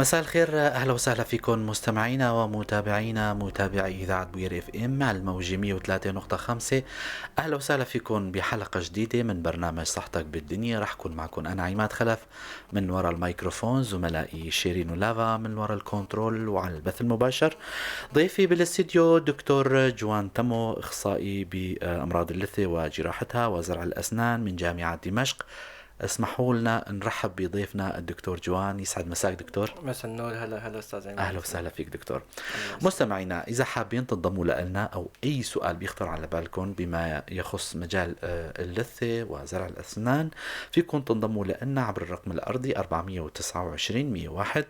مساء الخير، اهلا وسهلا فيكم مستمعينا ومتابعينا متابعي اذاعة بوير FM على الموجة 103.5. اهلا وسهلا فيكم بحلقة جديدة من برنامج صحتك بالدنيا. رح كون معكم انا عماد خلف من وراء الميكروفون، زملائي شيرين ولافا من وراء ال control وعلى البث المباشر. ضيفي بالاستديو دكتور جوان تمو، اخصائي بامراض اللثة وجراحتها وزرع الاسنان من جامعة دمشق. اسمحوا لنا نرحب بضيفنا الدكتور جوان. يسعد مساك دكتور. مساء النور، هلا هلا استاذ عماد. اهلا وسهلا فيك دكتور. مستمعينا، اذا حابين تنضموا لنا او اي سؤال بيخطر على بالكم بما يخص مجال اللثة وزرع الاسنان، فيكم تنضموا لنا عبر الرقم الارضي 429 101،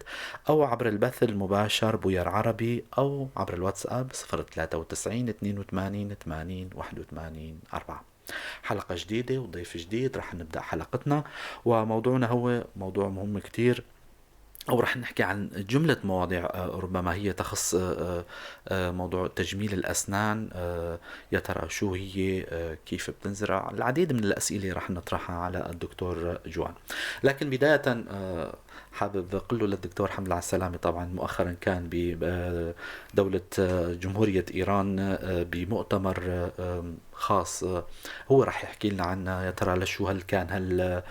او عبر البث المباشر بوير عربي، او عبر الواتساب 093 82 80 81 4. حلقة جديدة وضيف جديد، رح نبدأ حلقتنا وموضوعنا هو موضوع مهم كتير، أو رح نحكي عن جملة مواضيع ربما هي تخص موضوع تجميل الأسنان. يا ترى شو هي، كيف بتنزرع، العديد من الأسئلة رح نطرحها على الدكتور جوان. لكن بداية حابب أقول له للدكتور حمد على السلامة. طبعا مؤخرا كان بدولة جمهورية إيران بمؤتمر خاص، هو رح يحكي لنا عنه. يا ترى لشو هل كان هل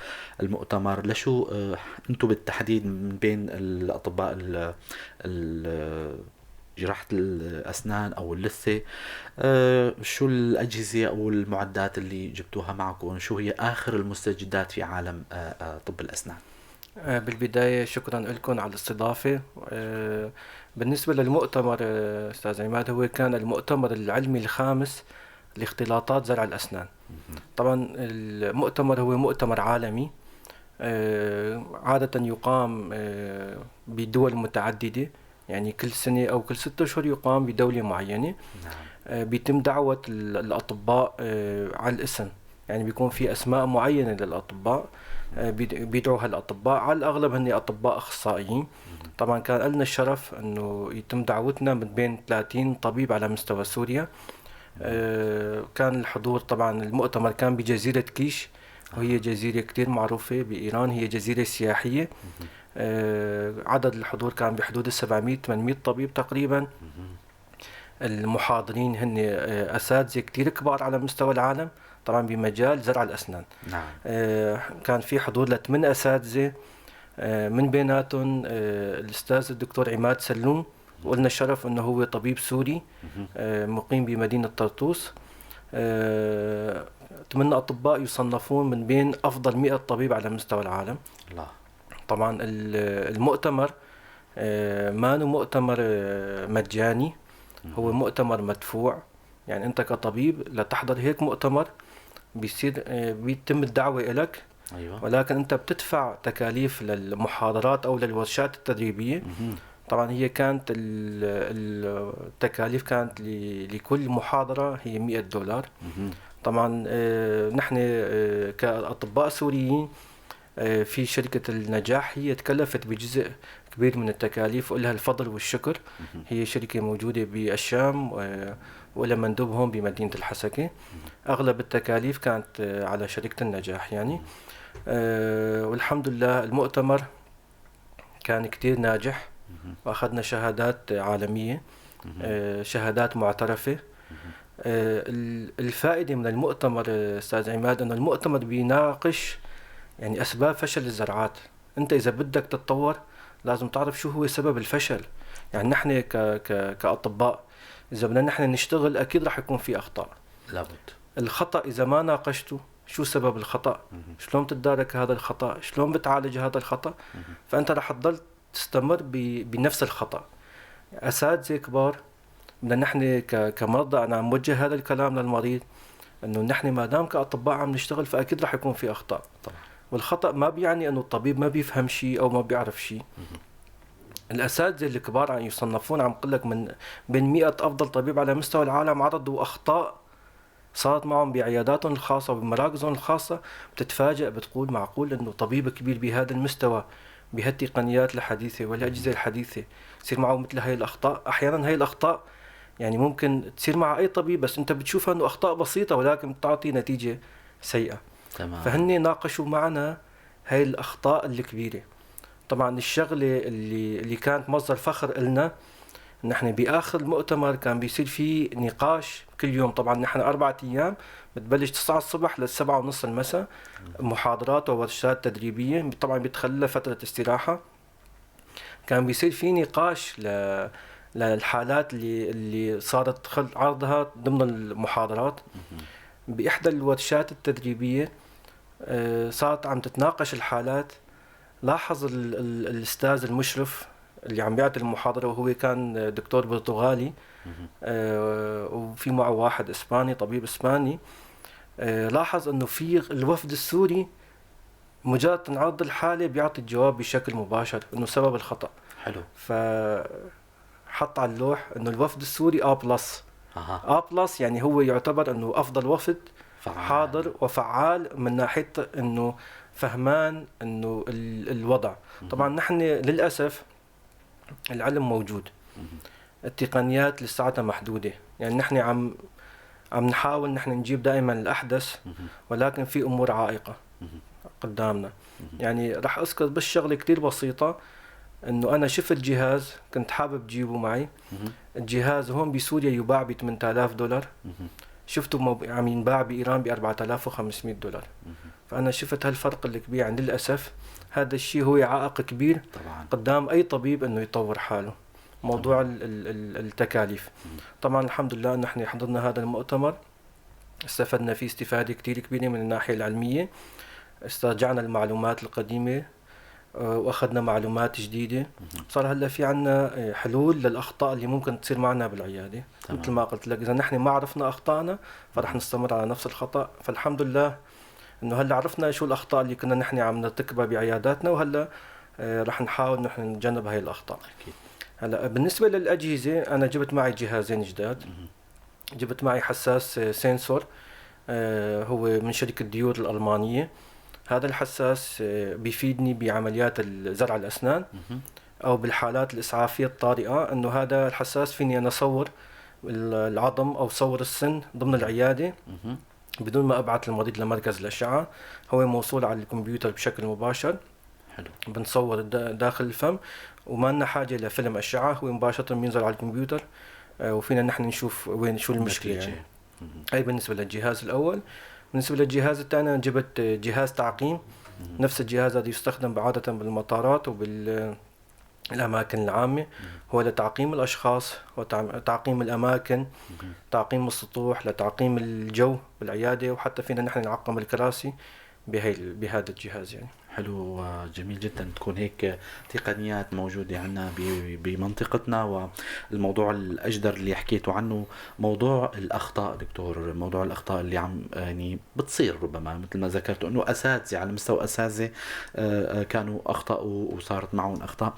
المؤتمر، لشو انتم بالتحديد من بين الأطباء جراحة الأسنان أو اللثة، شو الأجهزة أو المعدات اللي جبتوها معكم، شو هي آخر المستجدات في عالم طب الأسنان؟ بالبداية شكرا لكم على الاستضافة. بالنسبة للمؤتمر أستاذ عماد، هو كان المؤتمر العلمي الخامس لاختلاطات زرع الأسنان. طبعا المؤتمر هو مؤتمر عالمي، عادة يقام بدول متعددة، يعني كل سنة أو كل 6 أشهر يقام بدولة معينة. بيتم دعوة الأطباء على الاسم، يعني بيكون في أسماء معينة للأطباء، بيدعوا هالأطباء، على الأغلب هن أطباء أخصائيين. طبعا كان لنا الشرف أنه يتم دعوتنا من بين 30 طبيب على مستوى سوريا. كان الحضور، طبعا المؤتمر كان بجزيرة كيش، وهي جزيرة كتير معروفة بإيران، هي جزيرة سياحية. عدد الحضور كان بحدود 700-800 طبيب تقريبا. المحاضرين هن أساتذة كتير كبار على مستوى العالم، طبعا بمجال زرع الأسنان. كان في حضور ل8 أساتذة، من بيناتهم الأستاذ الدكتور عماد سلوم، وقلنا الشرف أنه هو طبيب سوري، مقيم بمدينة طرطوس. 8 أطباء يصنفون من بين أفضل 100 طبيب على مستوى العالم. الله. طبعا المؤتمر ما هو مؤتمر مجاني، هو مؤتمر مدفوع. يعني أنت كطبيب لتحضر هيك مؤتمر بيتم الدعوة إلك. ولكن أنت بتدفع تكاليف للمحاضرات أو للورشات التدريبية. طبعا هي كانت التكاليف كانت لكل محاضرة هي $100. طبعا نحن كأطباء سوريين في شركة النجاح هي تكلفت بجزء كبير من التكاليف، ولها الفضل والشكر. هي شركة موجودة بالشام، ولها مندوب هون بمدينة الحسكة. أغلب التكاليف كانت على شركة النجاح يعني. والحمد لله المؤتمر كان كتير ناجح، وأخذنا شهادات عالمية، شهادات معترفة. الفائدة من المؤتمر، أستاذ عماد، أنه المؤتمر بيناقش يعني أسباب فشل الزرعات. أنت إذا بدك تتطور لازم تعرف شو هو سبب الفشل. يعني نحن كأطباء إذا بدنا نحن نشتغل أكيد رح يكون في أخطاء. لابد. الخطأ إذا ما ناقشته شو سبب الخطأ، شلون بتتدارك هذا الخطأ، شلون بتعالج هذا الخطأ، فأنت رح تضل تستمر بنفس الخطأ. أساتذة كبار بدنا نحن كمرضى، أنا عم وجه هذا الكلام للمريض إنه نحن ما دام كأطباء عم نشتغل فأكيد رح يكون في أخطاء. والخطأ ما بيعني إنه الطبيب ما بيفهم شيء أو ما بيعرف شيء. الأساتذة الكبار عم يصنفون، عم قلك من بين 100 أفضل طبيب على مستوى العالم عرضوا أخطاء صارت معهم بعياداتهم الخاصة وبمراكزهم الخاصة. بتتفاجأ، بتقول معقول إنه طبيب كبير بهذا المستوى بهالتقنيات الحديثة والأجهزة الحديثة يصير معه مثل هاي الأخطاء؟ أحيانا هاي الأخطاء يعني ممكن تصير مع أي طبيب، بس أنت بتشوفها إنه أخطاء بسيطة ولكن بتعطي نتيجة سيئة. فهن ناقشوا معنا هاي الأخطاء الكبيرة. طبعا الشغلة اللي كانت مصدر فخر إلنا، نحن بآخر المؤتمر كان بيصير في نقاش كل يوم. طبعا نحن 4 أيام بتبلش 9 الصبح للسبعة ونص المساء، محاضرات وورشات تدريبية، طبعا بيتخلى فترة استراحة. كان بيصير في نقاش للحالات اللي صارت عرضها ضمن المحاضرات. بإحدى الورشات التدريبية صارت عم تتناقش الحالات. لاحظ الأستاذ المشرف اللي عم بيعطي المحاضرة، وهو كان دكتور برتغالي، وفي معه واحد إسباني، طبيب إسباني، لاحظ إنه في الوفد السوري مجرد تنعرض الحالة بيعطي الجواب بشكل مباشر إنه سبب الخطأ. حلو. فحط على اللوح إنه الوفد السوري A plus. A plus يعني هو يعتبر إنه أفضل وفد فعال. حاضر وفعال من ناحية إنه فهمان إنه الوضع. طبعا نحن للأسف العلم موجود، التقنيات لساتها محدودة، يعني نحن عم نحاول نحن نجيب دائما الأحدث، ولكن في أمور عائقة قدامنا. يعني رح أذكر بس شغلة كتير بسيطة، إنه أنا شفت جهاز كنت حابب جيبه معي. الجهاز هون بسوريا يباع ب تمنتالاف دولار، شفته عم ينباع بإيران ب 4500 دولار. فأنا شفت هالفرق الكبير. يعني للأسف هذا الشيء هو عائق كبير قدام أي طبيب إنه يطور حاله، موضوع التكاليف. طبعا الحمد لله نحن حضرنا هذا المؤتمر، استفدنا فيه استفادة كتير كبيرة من الناحية العلمية، استرجعنا المعلومات القديمة، وأخذنا معلومات جديدة. صار هلا في عنا حلول للأخطاء اللي ممكن تصير معنا بالعيادة. مثل ما قلت لك، إذا نحن ما عرفنا أخطائنا فرح نستمر على نفس الخطأ. فالحمد لله إنه هلا عرفنا شو الأخطاء اللي كنا نحن عم نرتكبها بعياداتنا، وهلا رح نحاول نحن نتجنب هاي الأخطاء. هلا بالنسبة للأجهزة، أنا جبت معي جهازين جداد. جبت معي حساس sensor، هو من شركة ديور الألمانية. هذا الحساس بيفيدني بعمليات زرع الأسنان أو بالحالات الإسعافية الطارئة، إنه هذا الحساس فيني أنا أصور العظم أو صور السن ضمن العيادة بدون ما أبعث المريض لمركز الأشعة. هو موصول على الكمبيوتر بشكل مباشر. بنصور داخل الفم وما لنا حاجة لفيلم أشعة، هو مباشرة بينزل على الكمبيوتر، وفينا نحن نشوف وين شو المشكلة. نتيجة. هاي بالنسبة للجهاز الأول. بالنسبة للجهاز الثاني، أنا جبت جهاز تعقيم. نفس الجهاز هذا يستخدم عادة بالمطارات وبالأماكن العامة، هو لتعقيم الأشخاص وتعقيم الأماكن، تعقيم السطوح، لتعقيم الجو بالعيادة، وحتى فينا نحن نعقم الكراسي بهذا الجهاز. حلو، جميل جدا تكون هيك تقنيات موجودة عنا بمنطقتنا. والموضوع الأجدر اللي حكيتوا عنه موضوع الأخطاء دكتور، موضوع الأخطاء اللي عم بتصير ربما مثل ما ذكرتوا أنه أساتذة على مستوى أساتذة، كانوا أخطأوا وصارت معهم أخطاء.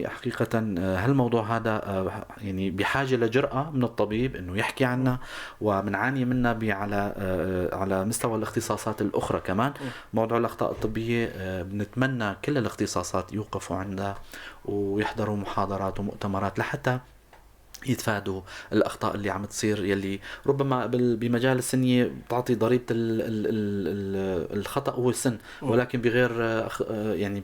حقيقة، هالموضوع هذا بحاجة لجرأة من الطبيب أنه يحكي عنها، ومنعاني منها على مستوى الاختصاصات الأخرى كمان. موضوع الأخطاء الطبية، بنتمنى كل الاختصاصات يوقفوا عندها ويحضروا محاضرات ومؤتمرات لحتى يتفادوا الأخطاء اللي عم تصير، يلي ربما بمجال السنية بتعطي ضريبة الخطأ هو السن، ولكن بغير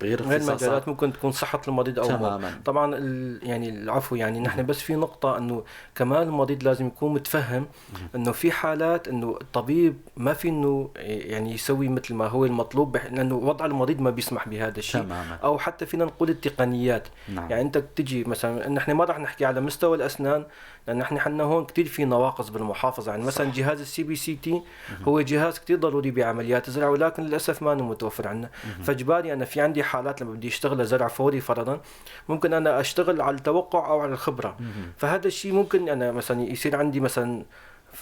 غير اختصاصات. مجالات ممكن تكون صحة المريض أو طبعاً العفو، نحن بس في نقطة إنه كمان المريض لازم يكون متفهم إنه في حالات إنه الطبيب ما في إنه يسوي مثل ما هو المطلوب، لأنه وضع المريض ما بيسمح بهذا الشيء. أو حتى فينا نقول التقنيات. أنت بتجي مثلاً، نحن ما رح نحكي على مستوى الأسنان لأن نحن حنا هون كتير في نواقص بالمحافظة. مثلاً جهاز السي بي سي تي هو جهاز كتير ضروري بعمليات الزرع، ولكن للأسف ما متوفر عندنا. فإجباري أنا في عندي حالات لما بدي أشتغل زرع فوري فرضاً، ممكن أنا أشتغل على التوقع أو على الخبرة. فهذا الشيء ممكن أنا مثلاً يصير عندي مثلاً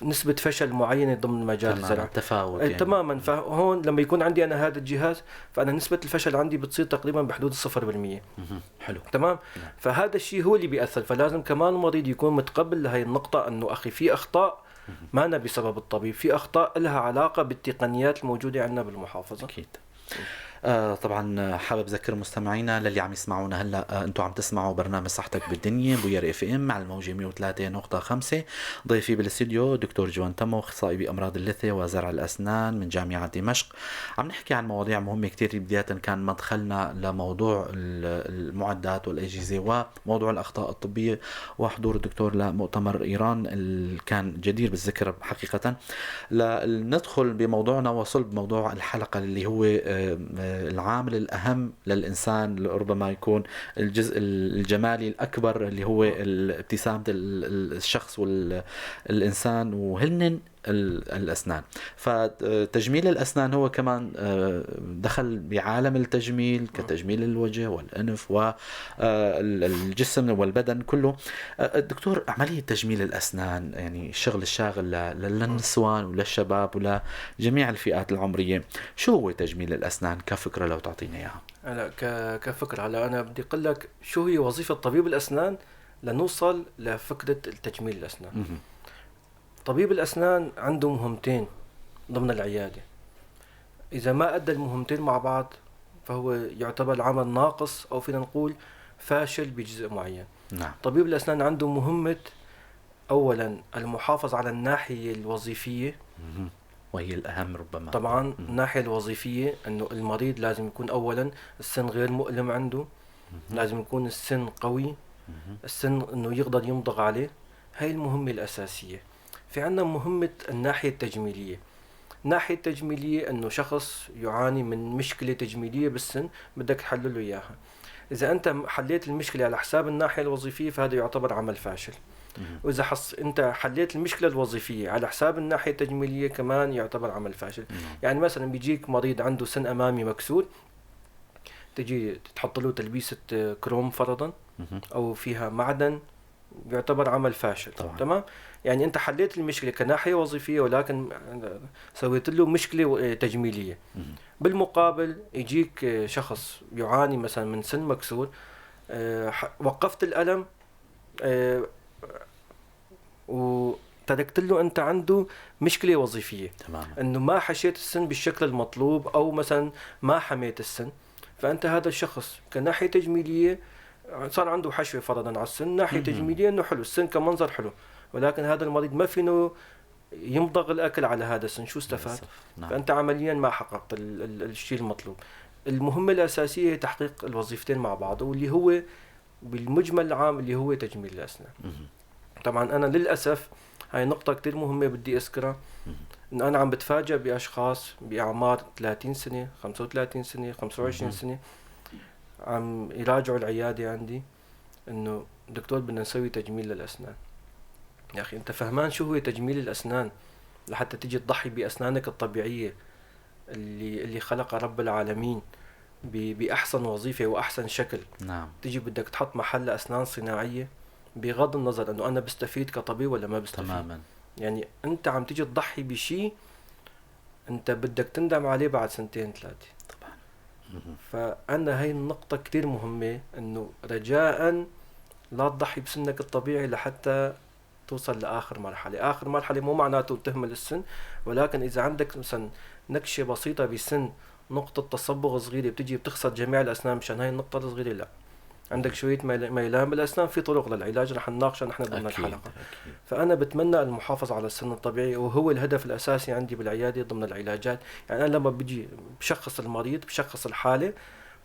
نسبة فشل معينة ضمن مجال الزرع. التفاوت يعني. تماما. فهون لما يكون عندي أنا هذا الجهاز، فأنا نسبة الفشل عندي بتصير تقريبا بحدود الصفر بالمية. حلو. تمام؟ فهذا الشيء هو اللي بيأثر. فلازم كمان المريض يكون متقبل لهي النقطة، أنه أخي في أخطاء ما أنا بسبب الطبيب، في أخطاء لها علاقة بالتقنيات الموجودة عندنا بالمحافظة. أكيد. طبعا حابب اذكر مستمعينا للي عم يسمعونا هلا، انتم عم تسمعوا برنامج صحتك بالدنيا بوير FM على الموجه 103.5. ضيفي بالاستديو دكتور جوان تمو، اخصائي بامراض اللثة وزرع الاسنان من جامعه دمشق. عم نحكي عن مواضيع مهمة كثير. بداية كان مدخلنا لموضوع المعدات والاجهزة وموضوع الاخطاء الطبية وحضور الدكتور لمؤتمر ايران اللي كان جدير بالذكر حقيقة. لندخل بموضوعنا وصلب موضوع الحلقة اللي هو العامل الأهم للإنسان، ربما يكون الجزء الجمالي الأكبر اللي هو ابتسامة الشخص والإنسان، وهن الأسنان. فتجميل الأسنان هو كمان دخل بعالم التجميل كتجميل الوجه والأنف والجسم والبدن كله. دكتور، عملية تجميل الأسنان يعني الشغل الشاغل للنسوان وللشباب ولجميع الفئات العمرية، شو هو تجميل الأسنان كفكرة لو تعطينا إياها؟ هلا كفكرة، هلا أنا بدي أقول لك شو هي وظيفة طبيب الأسنان لنوصل لفكرة تجميل الأسنان. طبيب الأسنان عنده مهمتين ضمن العيادة، إذا ما أدى المهمتين مع بعض فهو يعتبر العمل ناقص أو فينا نقول فاشل بجزء معين. نعم. طبيب الأسنان عنده مهمة أولا المحافظة على الناحية الوظيفية، وهي الأهم ربما. طبعا الناحية الوظيفية أنه المريض لازم يكون أولا السن غير مؤلم عنده، لازم يكون السن قوي، السن أنه يقدر يمضغ عليه. هاي المهمة الأساسية. في عندنا مهمة الناحية التجميلية. الناحية التجميلية أنه شخص يعاني من مشكلة تجميلية بالسن بدك تحلله إياها. إذا أنت حليت المشكلة على حساب الناحية الوظيفية فهذا يعتبر عمل فاشل. وإذا أنت حليت المشكلة الوظيفية على حساب الناحية التجميلية كمان يعتبر عمل فاشل. يعني مثلا بيجيك مريض عنده سن أمامي مكسور، تجي تحط له تلبيسة كروم فرضا أو فيها معدن، يعتبر عمل فاشل. طبعا. تمام؟ يعني أنت حليت المشكلة كناحية وظيفية ولكن سويت له مشكلة تجميلية. بالمقابل يجيك شخص يعاني مثلا من سن مكسور، وقفت الألم، وتركت له أنت عنده مشكلة وظيفية. تماما. أنه ما حشيت السن بالشكل المطلوب أو مثلا ما حميت السن، فأنت هذا الشخص كناحية تجميلية صار عنده حشوة فرضا على السن، ناحية تجميلية أنه حلو السن كمنظر حلو، ولكن هذا المريض ما فينه يمضغ الأكل على هذا السن، شو استفاد؟ نعم. فأنت عمليا ما حققت الشيء المطلوب. المهمة الأساسية هي تحقيق الوظيفتين مع بعض، واللي هو بالمجمل العام اللي هو تجميل الأسنان. طبعا أنا للأسف هاي نقطة كتير مهمة بدي أذكرها، إنه أنا عم بتفاجأ بأشخاص بأعمار 30 سنة، 35 سنة، 25 سنة عم يراجعوا العيادة عندي إنه دكتور بدنا نسوي تجميل للأسنان. يا أخي أنت فهمان شو هو تجميل الأسنان لحتى تيجي تضحي بأسنانك الطبيعية اللي خلقها رب العالمين بأحسن وظيفة وأحسن شكل. نعم. تيجي بدك تحط محل أسنان صناعية بغض النظر أنه أنا بستفيد كطبيب ولا ما بستفيد. تماما. يعني أنت عم تيجي تضحي بشيء أنت بدك تندم عليه بعد سنتين ثلاثة. طبعا. فأنا هاي النقطة كتير مهمة، أنه رجاء لا تضحي بسنك الطبيعي لحتى توصل لآخر مرحلة. آخر مرحلة مو معناته تهمل السن، ولكن إذا عندك مثلا نكشة بسيطة بسن، نقطة تصبغ صغيرة بتجي بتخسر جميع الأسنان مشان هاي النقطة الصغيرة، لا. عندك شوية ميلان بالأسنان، في طرق للعلاج رح نناقشها نحن ضمن الحلقة. أكيد. فأنا بتمنى المحافظة على السن الطبيعي، وهو الهدف الأساسي عندي بالعيادة ضمن العلاجات. يعني أنا لما بجي بشخص المريض، بشخص الحالة،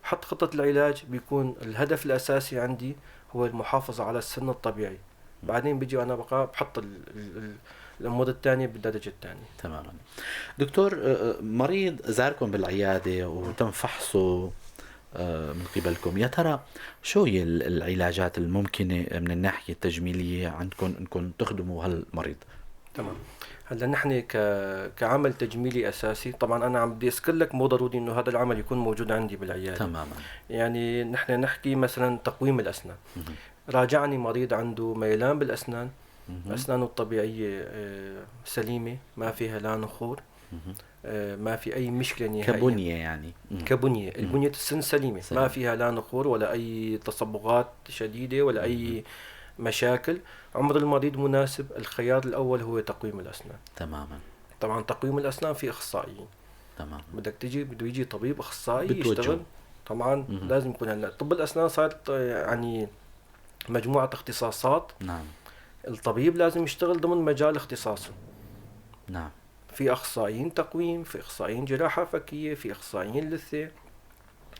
بحط خطة العلاج، بيكون الهدف الأساسي عندي هو المحافظة على السن الطبيعي. بعدين بيجي أنا بقى بحط الأمور الثانية بالدرجة الثانية. تماما. دكتور، مريض زاركم بالعيادة وتم فحصه من قبلكم، يا ترى شو هي العلاجات الممكنة من الناحية التجميلية عندكم إنكم تخدموا هالمريض؟ تمام. هلا نحن كعمل تجميلي أساسي، طبعا أنا عم بدي أذكر لك مو ضروري إنه هذا العمل يكون موجود عندي بالعيادة. تماما. يعني نحن نحكي مثلا تقويم الأسنان. راجعني مريض عنده ميلان بالأسنان، أسنانه الطبيعية سليمة، ما فيها لا نخور، ما في أي مشكلة نهائية. كبنية يعني. كبنية. البنية السن سليمة. ما فيها لا نخور ولا أي تصبغات شديدة ولا أي مشاكل. عمر المريض مناسب. الخيار الأول هو تقويم الأسنان. تماما. طبعا تقويم الأسنان في أخصائيين. تمام. بدك تيجي، بده يجي طبيب اخصائي يشتغل طبعا. لازم يكون هلا طب الاسنان صارت يعني مجموعة اختصاصات. نعم. الطبيب لازم يشتغل ضمن مجال اختصاصه. نعم. في اخصائيين تقويم، في اخصائيين جراحه فكيه، في اخصائيين لثه،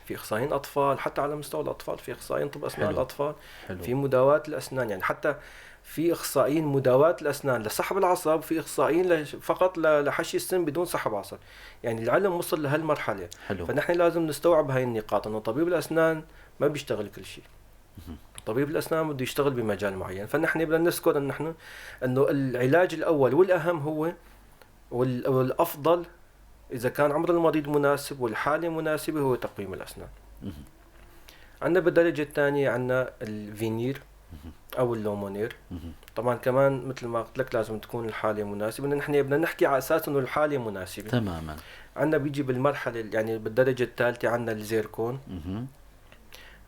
في اخصائيين اطفال، حتى على مستوى الاطفال في اخصائيين طب اسنان الاطفال. حلو. في مداواه الاسنان، يعني حتى في اخصائيين مداواه الاسنان لسحب العصب، في اخصائيين فقط لحشي السن بدون سحب عصب. يعني العلم وصل لهالمرحله. حلو. فنحن لازم نستوعب هاي النقاط، انه طبيب الاسنان ما بيشتغل كل شيء. طبيب الاسنان بده يشتغل بمجال معين. فنحن بدنا نذكر انه نحن انه العلاج الاول والاهم هو والافضل اذا كان عمر المريض مناسب والحالة مناسبة هو تقويم الاسنان. عندنا بالدرجة الثانية عندنا الفينير او ال Lumineer. طبعا كمان مثل ما قلت لك لازم تكون الحالة مناسبة، نحن بدنا نحكي على اساس انه الحالة مناسبة. تماما. عندنا بيجي بالمرحلة يعني بالدرجة الثالثة عندنا الزيركون.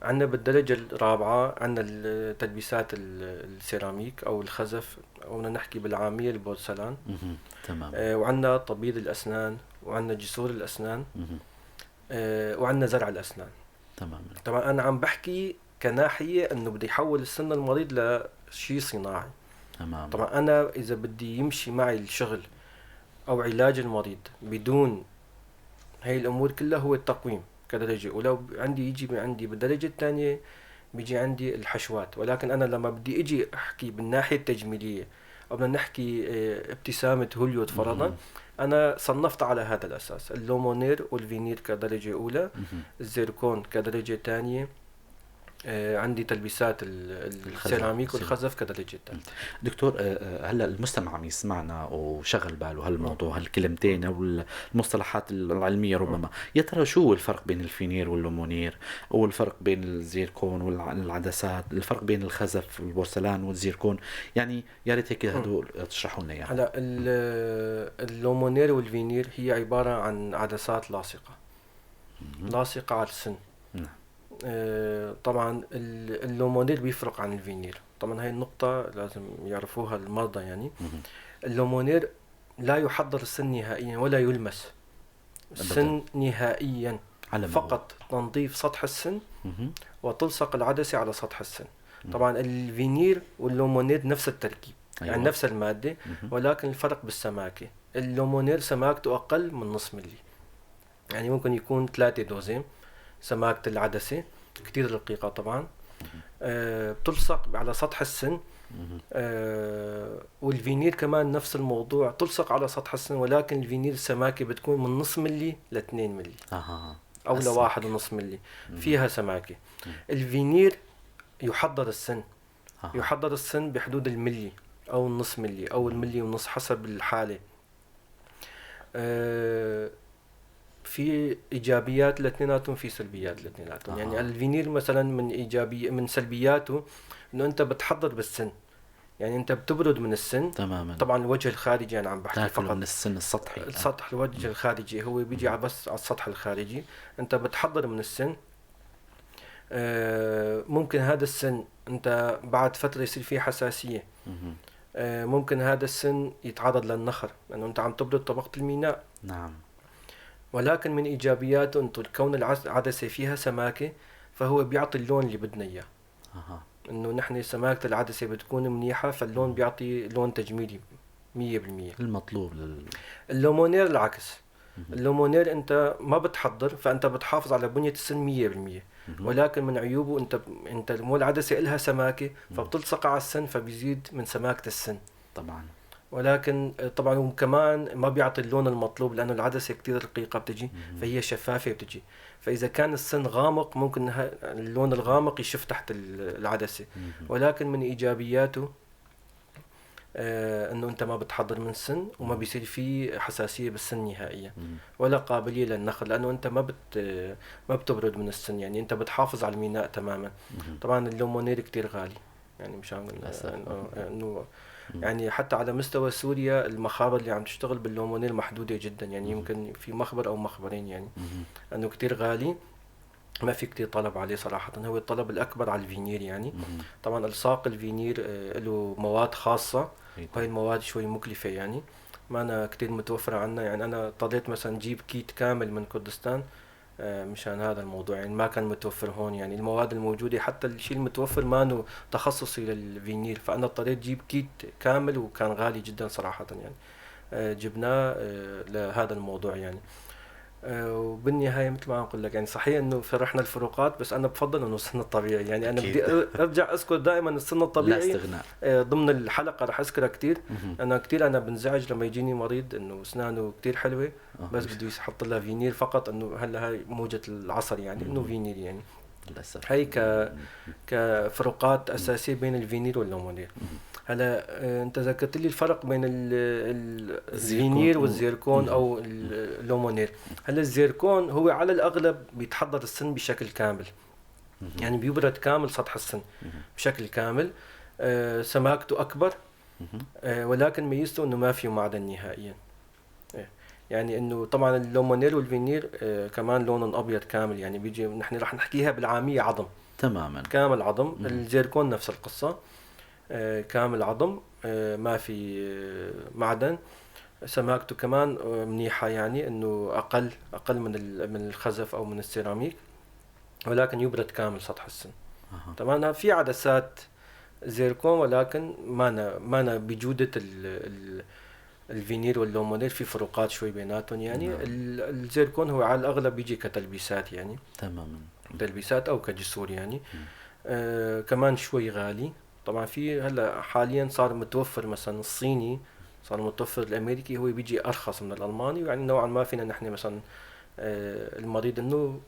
عندنا بالدرجة الرابعة عندنا التلبيسات السيراميك او الخزف، او بدنا نحكي بالعامية البورسلان. تمام. وعندنا تبييض الاسنان، وعندنا جسور الاسنان، وعندنا زرع الاسنان. تمام. طبعا انا عم بحكي كناحية انه بدي يحول السن المريض لشيء صناعي. تمام. طبعا انا اذا بدي يمشي معي الشغل او علاج المريض بدون هاي الامور كلها هو التقويم كدرجة اولى، عندي يجي عندي بالدرجة الثانية بيجي عندي الحشوات. ولكن انا لما بدي اجي احكي بالناحية التجميلية او بدنا نحكي ابتسامة هوليود فرضا، انا صنفت على هذا الاساس ال Lumineer وال veneer كدرجة اولى، الزيركون كدرجة ثانية، عندي تلبيسات السيراميك والخزف كدرجة ثالثة. دكتور، هلا المستمع عم يسمعنا وشغل باله هالموضوع، هالكلمتين او المصطلحات العلمية ربما، يا ترى شو الفرق بين ال veneer وال Lumineer، والفرق بين الزيركون والعدسات، الفرق بين الخزف والبورسلان والزيركون؟ يعني يا ريت هيك هدول تشرحوا لنا اياها. هلا ال Lumineer وال veneer هي عبارة عن عدسات لاصقة، لاصقة على السن. نعم. طبعا ال Lumineer بيفرق عن الفينير، طبعا هاي النقطة لازم يعرفوها المرضى. يعني ال Lumineer لا يحضر السن نهائيا ولا يلمس السن نهائيا، فقط تنظيف سطح السن وتلصق العدسة على سطح السن. طبعا ال veneer وال Lumineer نفس التركيب. أيوة. يعني نفس المادة، ولكن الفرق بالسماكة. ال Lumineer سماكته أقل من نص ملي، يعني ممكن يكون 3 douzième سماكة العدسة، كتير رقيقة طبعا. بتلصق على سطح السن. والفينير كمان نفس الموضوع، تلصق على سطح السن، ولكن الفينير السماكة بتكون من نص ملي ل2 ملي. أو ل1.5 ملي، فيها سماكة. الفينير يحضر السن. يحضر السن بحدود الملي أو النص ملي أو الملي ونص حسب الحالة. في ايجابيات لاثنيناتهم، في سلبيات لاثنيناتهم. يعني الفينير مثلا من ايجابي من سلبياته انه انت بتحضر بالسن، يعني انت بتبرد من السن. تماما. طبعا الوجه الخارجي انا عم بحكي فقط من السن السطحي، السطح الوجه الخارجي هو بيجي بس على السطح الخارجي، انت بتحضر من السن. ممكن هذا السن انت بعد فترة يصير فيه حساسية. ممكن هذا السن يتعرض للنخر لانه انت عم تبرد طبقه الميناء. نعم. ولكن من ايجابياته انه كون العدسة فيها سماكه فهو بيعطي اللون اللي بدنا اياه. انه نحن سماكه العدسة بتكون منيحة، فاللون بيعطي لون تجميلي 100% المطلوب. ال Lumineer العكس. ال Lumineer انت ما بتحضر، فانت بتحافظ على بنيه السن 100%. ولكن من عيوبه انت مو العدسة لها سماكه، فبتلصق على السن فبيزيد من سماكه السن طبعا. ولكن طبعا وكمان ما بيعطي اللون المطلوب لانه العدسة كثير رقيقه بتجي، فهي شفافة بتجي، فاذا كان السن غامق ممكن اللون الغامق يشف تحت العدسة. ولكن من ايجابياته انه انت ما بتحضر من السن وما بيصير في حساسية بالسن نهائيا، ولا قابلية للنخر لانه انت ما بتبرد من السن، يعني انت بتحافظ على الميناء تماما. طبعا ال Lumineer كثير غالي، يعني مشان انه يعني حتى على مستوى سوريا المخابر اللي عم تشتغل بال Lumineer محدودة جدا، يعني يمكن في مخبر او مخبرين، يعني انه كثير غالي، ما في كثير طلب عليه صراحة. هو الطلب الاكبر على الفينير يعني. طبعا الصاق الفينير له مواد خاصة، وهي المواد شوي مكلفة، يعني ما أنا كثير متوفرة عنا. يعني أنا اضطريت مثلا جيب kit كامل من كردستان مشان هذا الموضوع، يعني ما كان متوفر هون، يعني المواد الموجودة حتى الشيء المتوفر ما تخصصي للفينير، فأنا اضطريت جيب kit كامل وكان غالي جدا صراحة يعني. جبناه لهذا الموضوع يعني. وبالنهاية مثل ما عم اقول لك يعني صحيح انه فرحنا الفروقات، بس انا بفضل انه السن الطبيعي يعني. انا بدي ارجع اذكر دائما السن الطبيعي لا استغناء. ضمن الحلقة رح اذكرها كثير. انا كثير انا بنزعج لما يجيني مريض انه اسنانه كثير حلوة بس بده يحط لها فينير فقط، انه هلا هاي موجه العصر يعني انه فينير يعني. للاسف هي كفروقات اساسية بين ال veneer وال lumineer. هلا انت ذكرت لي الفرق بين ال veneer وال zircon او ال lumineer. هلا الزيركون هو على الاغلب بيتحضر السن بشكل كامل، يعني بيبرد كامل سطح السن بشكل كامل، سماكته اكبر، ولكن ميزته انه ما فيه معدن نهائيا. يعني انه طبعا ال lumineer وال veneer كمان لون ابيض كامل، يعني بيجي نحن رح نحكيها بالعامية عظم تماما، كامل عظم. الزيركون نفس القصة، كامل عظم، ما في معدن، سماكته كمان منيحة، يعني انه اقل من الخزف او من السيراميك، ولكن يبرد كامل سطح السن. طبعا في عدسات زيركون ولكن ما بجوده ال veneer وال lumineer، في فروقات شوي بيناتهم يعني. الزيركون هو على الاغلب بيجي كتلبيسات يعني، تماما تلبيسات او كجسور يعني. كمان شوي غالي طبعا. في هلا حاليا صار متوفر مثلا الصيني، صار متوفر الامريكي، هو بيجي ارخص من الالماني، يعني نوعا ما فينا نحن مثلا المريض انه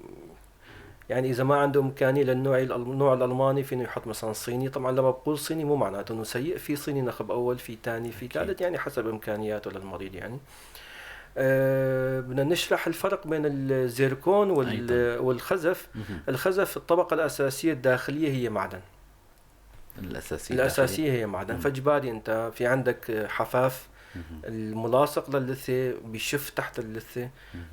يعني اذا ما عنده امكانية للنوع النوع الالماني فينه يحط مثلا صيني. طبعا لما بقول صيني مو معناته انه سيء، في صيني نخب اول، في ثاني، في ثالث، يعني حسب امكانياته للمريض يعني. بدنا نشرح الفرق بين الزيركون والخزف. الخزف الطبقة الاساسية الداخلية هي معدن، الأساسية هي معدن، فإجباري أنت في عندك حفاف الملاصق للثة بيشف تحت اللثة،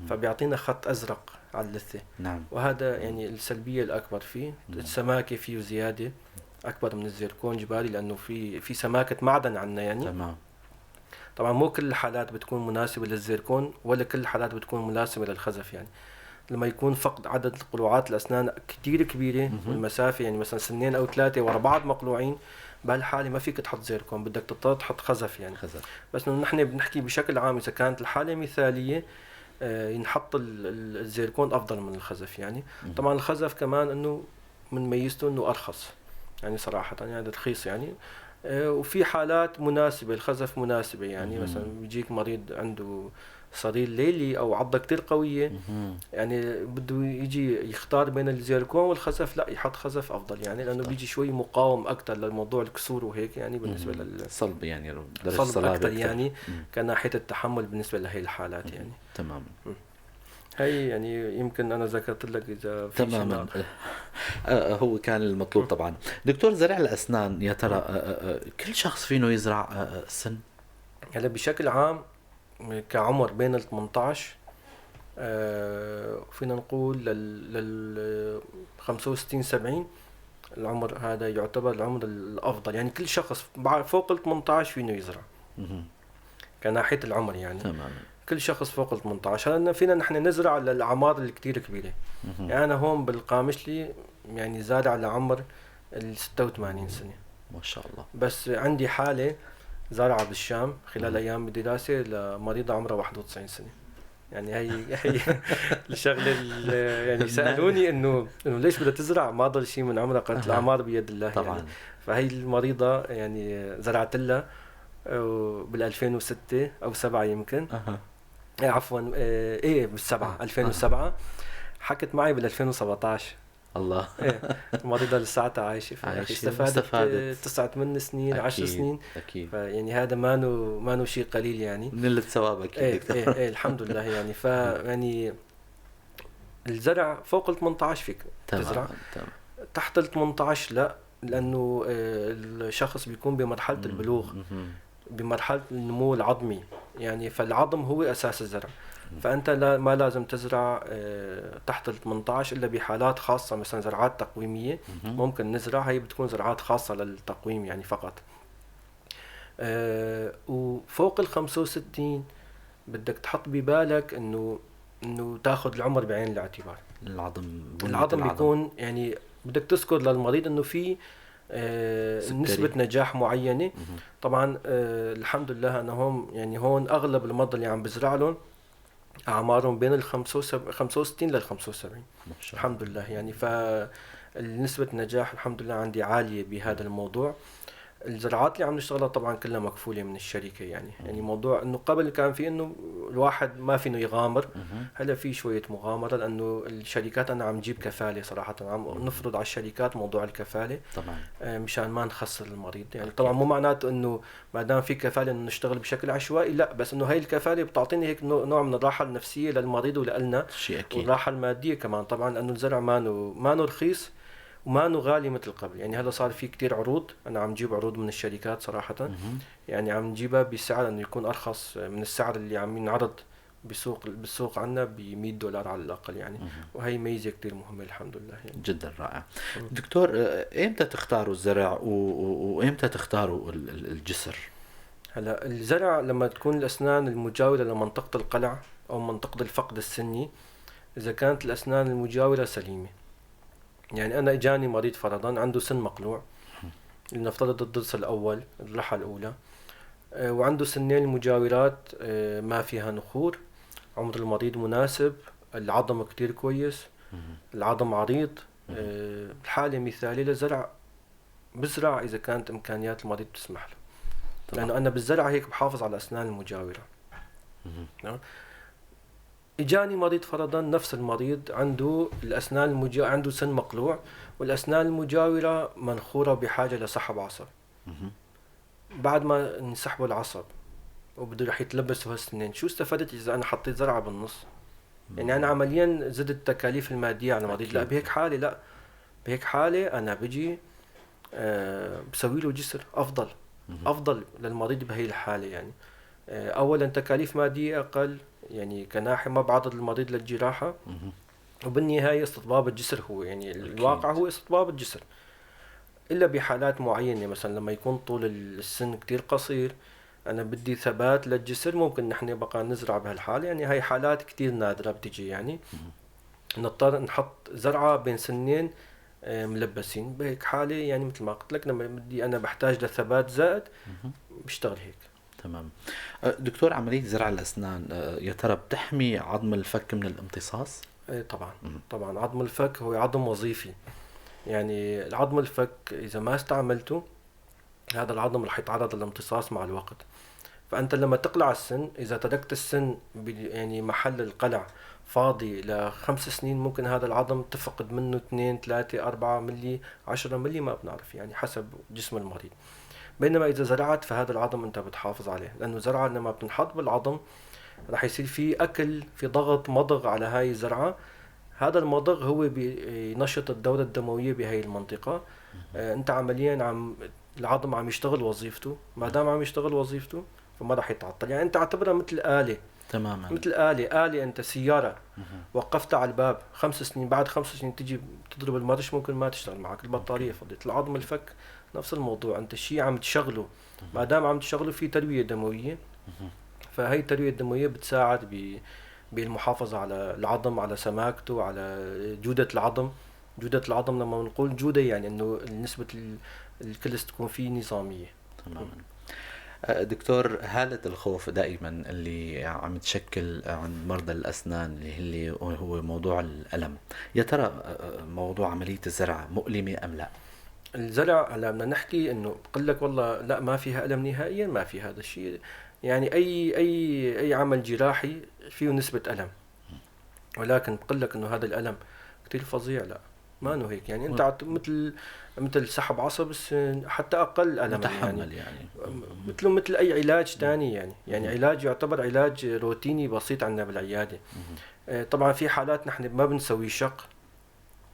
فبيعطينا خط أزرق على اللثة. نعم. وهذا يعني السلبية الأكبر فيه. السماكة فيه زيادة أكبر من الزيركون جبالي، لأنه في سماكة معدن عندنا يعني. تمام. طبعا مو كل الحالات بتكون مناسبة للزيركون ولا كل الحالات بتكون مناسبة للخزف يعني. لما يكون فقد عدد قلوعات الأسنان كتير كبيرة والمسافة يعني مثلا سنين أو 3 ورا بعض مقلوعين، بهالحالة ما فيك تحط زيركون، بدك تضطر تحط خزف يعني. خزف. بس إنه نحن بنحكي بشكل عام إذا كانت الحالة مثالية ينحط الزيركون أفضل من الخزف يعني. طبعا الخزف كمان إنه من ميزته إنه أرخص يعني صراحة، يعني رخيص يعني. وفي حالات مناسبة الخزف مناسبة يعني. مثلا بيجيك مريض عنده صرير ليلي او عضه كتير قوية، يعني بده يجي يختار بين الزيركون والخزف، لا يحط خزف افضل يعني، لانه بيجي شوي مقاوم اكثر للموضوع الكسور وهيك يعني، بالنسبة للصلب يعني صلب اكثر يعني كناحيه التحمل بالنسبة لهي الحالات يعني. تمام. هي يعني يمكن انا ذكرت لك اذا في تماما هو كان المطلوب. طبعا دكتور، زرع الاسنان يا ترى كل شخص فينه يزرع سن؟ هلا بشكل عام كعمر بين ال 18 فينا نقول لل 65 70، العمر هذا يعتبر العمر الافضل يعني. كل شخص فوق ال 18 فينه يزرع كناحيه العمر يعني. تماما. كل شخص فوق ال 18. هلا فينا نحن نزرع للاعمار الكثير كبيرة يعني. انا هون بالقامشلي يعني زارع لعمر ال 86 سنة ما شاء الله. بس عندي حاله زارعة بالشام خلال أيام الدراسة لمريضة عمرها 91 سنة يعني. هي الشغلة يعني سألوني إنه ليش بدها تزرع، ما ضل شيء من عمرها، قالت الأعمار بيد الله طبعا يعني. فهي المريضة يعني زرعت لها بال 2006 أو 7 يمكن، عفوا إيه بالسبعة 2007، حكت معي بال 2017. الله. إيه المريضة لساتها عايشة، استفادت 9 8 سنين 10 سنين. أكيد. فيعني هذا ما شيء قليل يعني، من الثواب أكيد. إيه إيه إيه الحمد لله يعني. ف يعني الزرع فوق ال 18 فيك تزرع. تمام. تحت ال 18 لا، لأنه الشخص بيكون بمرحلة البلوغ، بمرحلة النمو العظمي يعني، فالعظم هو أساس الزرع. فأنت ما لازم تزرع تحت ال 18 إلا بحالات خاصة، مثلا زرعات تقويمية ممكن نزرع، هي بتكون زرعات خاصة للتقويم يعني فقط. وفوق ال 65 بدك تحط ببالك انه تاخذ العمر بعين الاعتبار. العظم بيكون يعني بدك تذكر للمريض انه في نسبة نجاح معينة. طبعا الحمد لله انا هون يعني هون اغلب المرضى اللي عم بزرع لهم اعمارهم بين ال 65 لل 75 الحمد لله يعني. فنسبة النجاح الحمد لله عندي عالية بهذا الموضوع. الزراعات اللي عم نشتغلها طبعا كلها مكفولة من الشركة يعني. يعني موضوع انه قبل كان في انه الواحد ما فينه يغامر، هلا في شوية مغامرة لانه الشركات انا عم جيب كفالة صراحة، عم نفرض على الشركات موضوع الكفالة طبعا مشان ما نخسر المريض يعني. طبعا مو معناته انه ما دام في كفالة انه نشتغل بشكل عشوائي، لا، بس انه هاي الكفالة بتعطيني هيك نوع من الراحة النفسية للمريض ولنا، والراحة المادية كمان طبعا، لانه الزرع ما رخيص وما انه غالي مثل قبل يعني. هلا صار في كتير عروض، انا عم جيب عروض من الشركات صراحة يعني عم نجيبها بسعر انه يكون ارخص من السعر اللي عم ينعرض بالسوق عنا ب $100 على الاقل يعني. وهي ميزة كتير مهمة الحمد لله يعني. جدا رائع. دكتور، امتى تختاروا الزرع وامتى تختاروا الجسر؟ هلا الزرع لما تكون الاسنان المجاورة لمنطقة القلع او منطقة الفقد السني، اذا كانت الاسنان المجاورة سليمة. يعني أنا إجاني مريض فرضاً عنده سن مقلوع، لنفترض الضرس الأول الرحى الأولى، وعنده سنين مجاورات ما فيها نخور، عمر المريض مناسب، العظم كتير كويس، العظم عريض، الحالة مثالية لزرع. بزرع إذا كانت إمكانيات المريض تسمح له، لأنه أنا بالزرع هيك بحافظ على الأسنان المجاورة. اجاني مريض فرضا نفس المريض عنده الاسنان عنده سن مقلوع والاسنان المجاورة منخوره بحاجة لسحب عصب. بعد ما نسحبوا العصب وبده رح يتلبسوا هالسنين، شو استفدت اذا انا حطيت زرعه بالنص؟ يعني انا عمليا زدت التكاليف المادية على المريض. لا بهيك حاله، لا بهيك حاله انا بجي بسوي له جسر افضل. افضل للمريض بهي الحالة يعني. اولا تكاليف مادية اقل يعني كناحية ما بعرض المريض للجراحة، وبالنهاية استطباب الجسر هو يعني الواقع هو استطباب الجسر، إلا بحالات معينة مثلا لما يكون طول السن كتير قصير أنا بدي ثبات للجسر، ممكن نحن بقى نزرع بهالحالة يعني. هاي حالات كتير نادرة بتجي يعني، نضطر نحط زرعة بين سنين ملبسين بهيك حالة يعني. مثل ما قلت لك لما بدي أنا بحتاج لثبات زائد بشتغل هيك. تمام. دكتور، عملية زرع الأسنان يا ترى بتحمي عظم الفك من الامتصاص؟ طبعا. طبعا عظم الفك هو عظم وظيفي يعني. العظم الفك إذا ما استعملته هذا العظم رح يتعرض للامتصاص مع الوقت. فأنت لما تقلع السن، إذا تركت السن يعني محل القلع فاضي ل5 سنين، ممكن هذا العظم تفقد منه 2 3 4 ملي 10 ملي، ما بنعرف يعني حسب جسم المريض. بينما إذا زرعت فهذا العظم أنت بتحافظ عليه، لأنه زرعة لما بتنحط بالعظم رح يصير في أكل، في ضغط مضغ على هاي الزرعة، هذا المضغ هو بينشط الدورة الدموية بهاي المنطقة. أنت عمليا عم العظم عم يشتغل وظيفته، ما دام عم يشتغل وظيفته فما رح يتعطل يعني. أنت اعتبرها مثل آلة. تماما، مثل آلة أنت سيارة وقفتها على الباب 5 سنين، بعد 5 سنين تجي تضرب المرش ممكن ما تشتغل معك، البطارية فضيت. العظم الفك نفس الموضوع، انت الشيء عم تشغله، ما دام عم تشغله في تروية دموية، فهي التروية الدموية بتساعد بالمحافظة على العظم، على سماكته، على جودة العظم. جودة العظم لما بنقول جودة يعني انه نسبة الكلس تكون فيه نظامية. تماما. دكتور، هالة الخوف دائما اللي عم تشكل عند مرضى الأسنان اللي هو موضوع الألم، يا ترى موضوع عملية الزرع مؤلمة أم لا؟ الزرع هلا بدنا نحكي انه بقول لك والله لا ما فيها الم نهائيا، ما في هذا الشيء يعني. اي اي اي عمل جراحي فيه نسبة الم، ولكن بقول لك انه هذا الالم كثير فظيع، لا ما انه هيك يعني. انت مثل سحب عصب السن، حتى اقل الم متحمل يعني مثله مثل اي علاج ثاني يعني. يعني علاج يعتبر علاج روتيني بسيط عندنا بالعيادة. طبعا في حالات نحن ما بنسوي شق،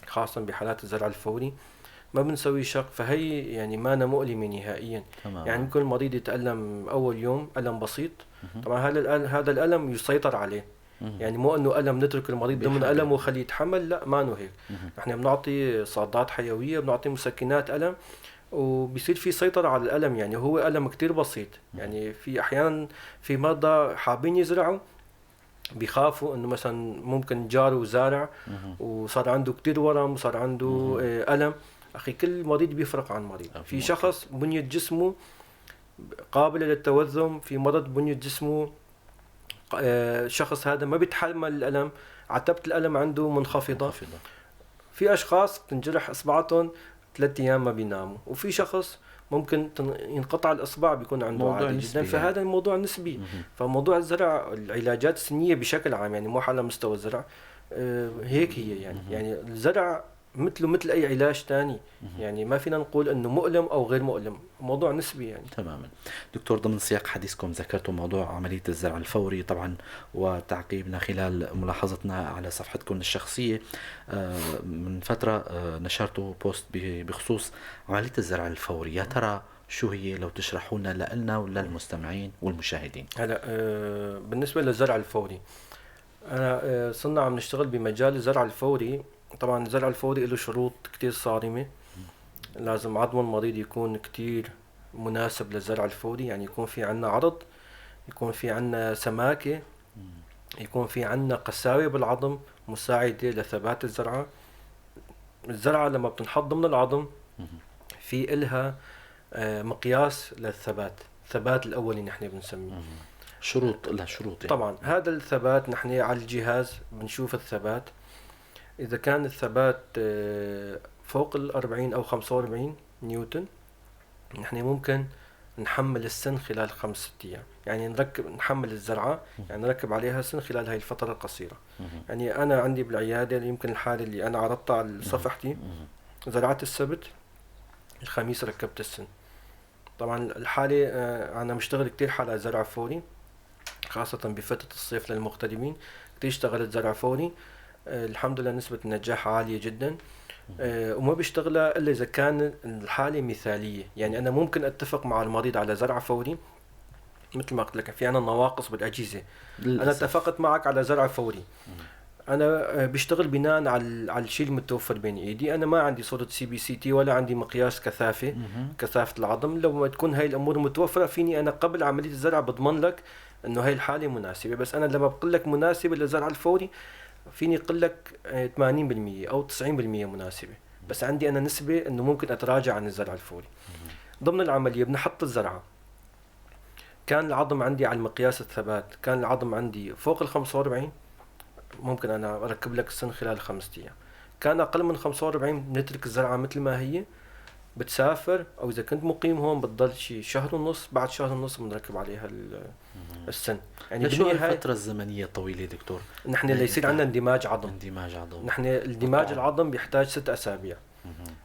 خاصة بحالات الزرع الفوري ما بنسوي شق، فهي يعني ما أنا مؤلمة نهائيا. تمام. يعني ممكن المريض يتألم أول يوم ألم بسيط، طبعا هذا الألم يسيطر عليه، يعني مو انه الم نترك المريض ضمن الم وخليه يتحمل، لا ما انه هيك. نحن بنعطي صادات حيوية، بنعطي مسكنات الم، وبيصير في سيطرة على الألم. يعني هو ألم كتير بسيط. يعني في أحيانا في مرضى حابين يزرعوا، بيخافوا انه مثلا ممكن جاره زارع وصار عنده كتير ورم وصار عنده ألم. أخي كل مريض بيفرق عن مريض. في شخص بنية جسمه قابلة للتوذم، في مرض بنية جسمه الشخص هذا ما بيتحمل الألم، عتبة الألم عنده منخفضة. في أشخاص بتنجرح إصبعتهم 3 أيام ما بيناموا، وفي شخص ممكن ينقطع الإصبع بيكون عنده عادي جدا. فهذا الموضوع نسبي. فموضوع الزرع، العلاجات السنية بشكل عام، يعني مو على مستوى الزرع، هيك هي يعني. يعني الزرع مثله مثل أي علاج تاني، يعني ما فينا نقول إنه مؤلم أو غير مؤلم، موضوع نسبي يعني. تماما. دكتور، ضمن سياق حديثكم ذكرتوا موضوع عملية الزرع الفوري طبعا، وتعقيبنا خلال ملاحظتنا على صفحتكم الشخصية من فترة نشرتوا post بخصوص عملية الزرع الفوري. يا ترى شو هي؟ لو تشرحوا لنا لنا وللمستمعين والمشاهدين. هلا بالنسبة للزرع الفوري، أنا صرنا عم نشتغل بمجال الزرع الفوري. طبعا الزرع الفوري له شروط كتير صارمة، لازم عظم المريض يكون كتير مناسب للزرع الفوري، يعني يكون في عنا عرض، يكون في عنا سماكة، يكون في عنا قساوة بالعظم مساعدة لثبات الزرعة. الزرعة لما بتنحط ضمن العظم في إلها مقياس للثبات، الثبات الأولي نحن بنسميه. شروط لها، شروط يعني. طبعا هذا الثبات نحن على الجهاز بنشوف الثبات، إذا كان الثبات فوق 40 أو 45 نيوتن نحن ممكن نحمل السن خلال 5-6 أيام، يعني نحمل الزرعة، يعني نركب عليها السن خلال هاي الفترة القصيرة. يعني أنا عندي بالعيادة يمكن الحالة اللي أنا عرضتها على صفحتي، زرعت السبت، الخميس ركبت السن. طبعا الحالة أنا مشتغل كتير حالة زرع فوري، خاصة بفترة الصيف للمغتربين، كتير اشتغلت زرع فوري، الحمد لله نسبة النجاح عالية جدا. وما بيشتغلها إلا إذا كان الحالة مثالية. يعني أنا ممكن أتفق مع المريض على زرع فوري، مثل ما قلت لك في عنا نواقص بالأجهزة. أنا اتفقت معك على زرع فوري، أنا بشتغل بناء على الشيء المتوفر بين إيدي. أنا ما عندي صورة CBCT ولا عندي مقياس كثافة، كثافة العظم. لو ما تكون هاي الأمور متوفرة فيني أنا قبل عملية الزرع بضمن لك إنه هاي الحالة مناسبة. بس أنا لما بقول لك مناسبة للزرع الفوري فيني أقول لك 80% أو 90% مناسبة، بس عندي أنا نسبة إنه ممكن أتراجع عن الزرع الفوري. ضمن العملية بنحط الزرعة، كان العظم عندي على المقياس الثبات، كان العظم عندي فوق 45 ممكن أنا أركب لك السن خلال 5 أيام، كان أقل من 45 بنترك الزرعة مثل ما هي، بتسافر أو إذا كنت مقيم هون بتضل شي 1.5 شهر، بعد 1.5 شهر بنركب عليها السن. يعني شو الفترة الزمنية الطويلة دكتور؟ نحن اللي يصير عندنا اندماج عظم. اندماج عظم. نحن اندماج العظم بيحتاج 6 أسابيع.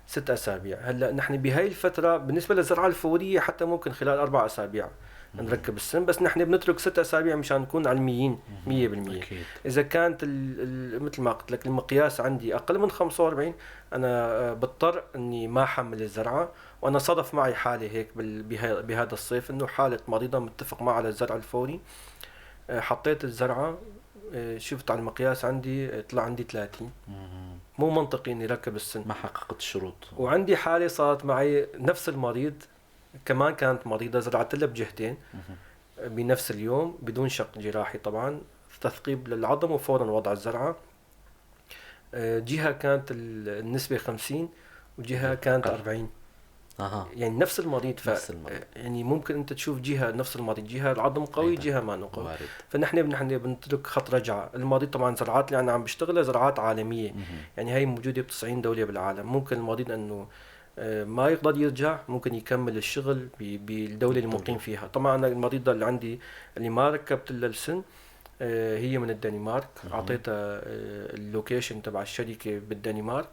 6 أسابيع. هلا نحن بهاي الفترة بالنسبة للزرعة الفورية حتى ممكن خلال 4 أسابيع نركب السن، بس نحن بنترك 6 أسابيع مشان نكون علميين 100%. أكيد. إذا كانت مثل ما قلت لك المقياس عندي أقل من 45 أنا بضطر إني ما أحمل الزرعة. وأنا صدف معي حالة هيك بهذا الصيف، إنه حالة مريضة متفق معها على الزرع الفوري، حطيت الزرعة، شفت على المقياس عندي طلع عندي 30. مو منطقي إني ركب السن، ما حققت الشروط. وعندي حالة صارت معي نفس المريض كمان، كانت مريضة زرعت لها بجهتين بنفس اليوم بدون شق جراحي طبعا، تثقيب للعظم وفورا وضع الزرعة. جهة كانت النسبة 50 وجهة كانت 40. يعني نفس المريض. نفس المريض. يعني ممكن انت تشوف جهة نفس المريض، جهة العظم قوي، جهة ما قوي. فنحن بنترك خط رجعة المريض. طبعا زرعات اللي انا عم بشتغلها زرعات عالمية، يعني هي موجودة ب 90 دولة بالعالم. ممكن المريض انه ما يقدر يرجع، ممكن يكمل الشغل بالدولة اللي مقيم فيها. طبعا أنا المريضة اللي عندي اللي ما ركبت لها السن هي من الدنمارك، أعطيتها ال location تبع الشركة بالدنمارك،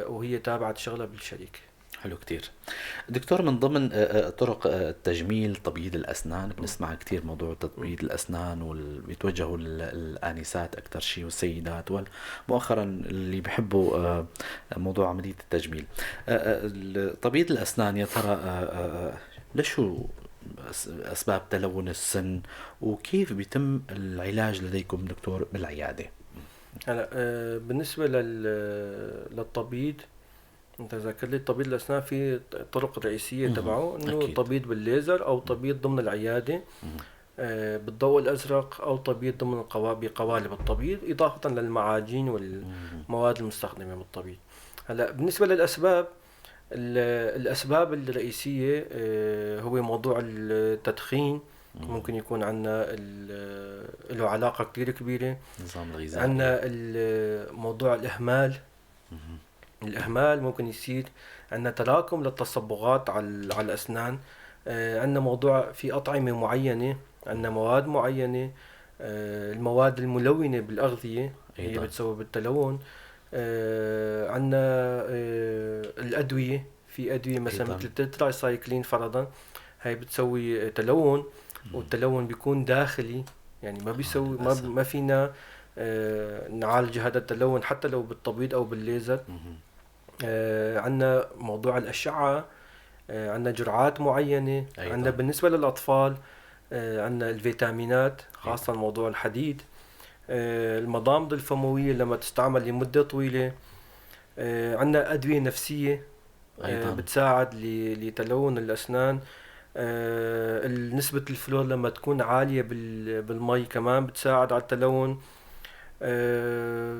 وهي تابعت شغلها بالشركة. حلو كتير دكتور. من ضمن طرق التجميل تبييض الأسنان، بنسمع كتير موضوع تبييض الأسنان وبيتوجهوا الآنسات أكثر شيء والسيدات، ومؤخرا اللي بيحبوا موضوع عملية التجميل. تبييض الأسنان يا ترى لشو أسباب تلون السن، وكيف بيتم العلاج لديكم دكتور بالعيادة؟ هلا بالنسبة للتبييض، انت ذاكر لي تبييض الاسنان في الطرق الرئيسية تبعه انه تبييض بالليزر او تبييض ضمن العيادة بالضوء الازرق او تبييض ضمن بقوالب التبييض، اضافه للمعاجين والمواد المستخدمة بالتبييض. هلا بالنسبة للاسباب، الاسباب الرئيسية هو موضوع التدخين، ممكن يكون عندنا له علاقة كثير كبيرة. النظام الغذائي. عندنا موضوع الاهمال. الاهمال ممكن يصير عندنا تراكم للتصبغات على الاسنان. عندنا موضوع في اطعمه معينة، عندنا مواد معينة، المواد الملونة بالاغذيه هي بتسبب التلون. عندنا الادوية، في ادوية مثلا مثل التترايسايكلين فرضا، هي بتسوي تلون، والتلون بيكون داخلي، يعني ما بيسوي ما فينا نعالج هذا التلون حتى لو بالتبييض او بالليزر. عندنا موضوع الاشعة، عندنا جرعات معينة. عندنا بالنسبة للاطفال عندنا الفيتامينات، خاصة موضوع الحديد، المضامض الفمويه لما تستعمل لمدة طويلة، عندنا ادوية نفسية بتساعد لتلون الاسنان، نسبة الفلور لما تكون عالية بالمي كمان بتساعد على التلون.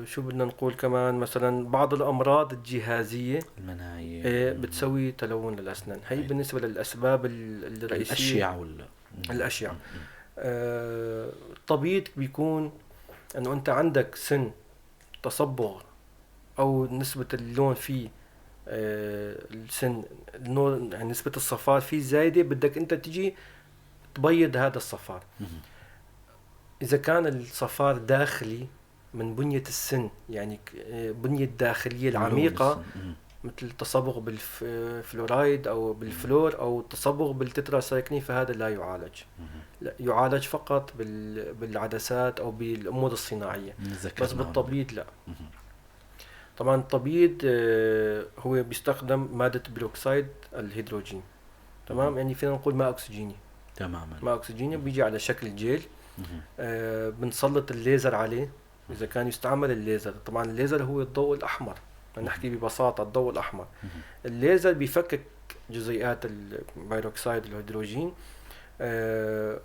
شو بدنا نقول كمان، مثلا بعض الأمراض الجهازية المناعية بتسوي تلون للأسنان. هي بالنسبة للأسباب الرئيسية. الأشعة الأشعة. التبييض بيكون أنه أنت عندك سن تصبغ أو نسبة اللون فيه السن النور، يعني نسبة الصفار فيه زايدة، بدك أنت تجي تبيض هذا الصفار. إذا كان الصفار داخلي من بنية السن، يعني بنية الداخلية العميقة مثل التصبغ بالفلورايد أو بالفلور أو التصبغ بالتتراسايكلين، فهذا لا يعالج. لا يعالج فقط بالعدسات أو بالأمور الصناعية، بس بالتبييض لا. طبعا التبييض هو بيستخدم مادة بيروكسيد الهيدروجين، تمام، يعني فينا نقول ماء أكسجيني. تماما، ماء أكسجيني بيجي على شكل جيل. بنسلط الليزر عليه إذا كان يستعمل الليزر. طبعا الليزر هو الضوء الأحمر، نحكي ببساطة الضوء الأحمر. الليزر بيفكك جزيئات البيروكسيد الهيدروجين،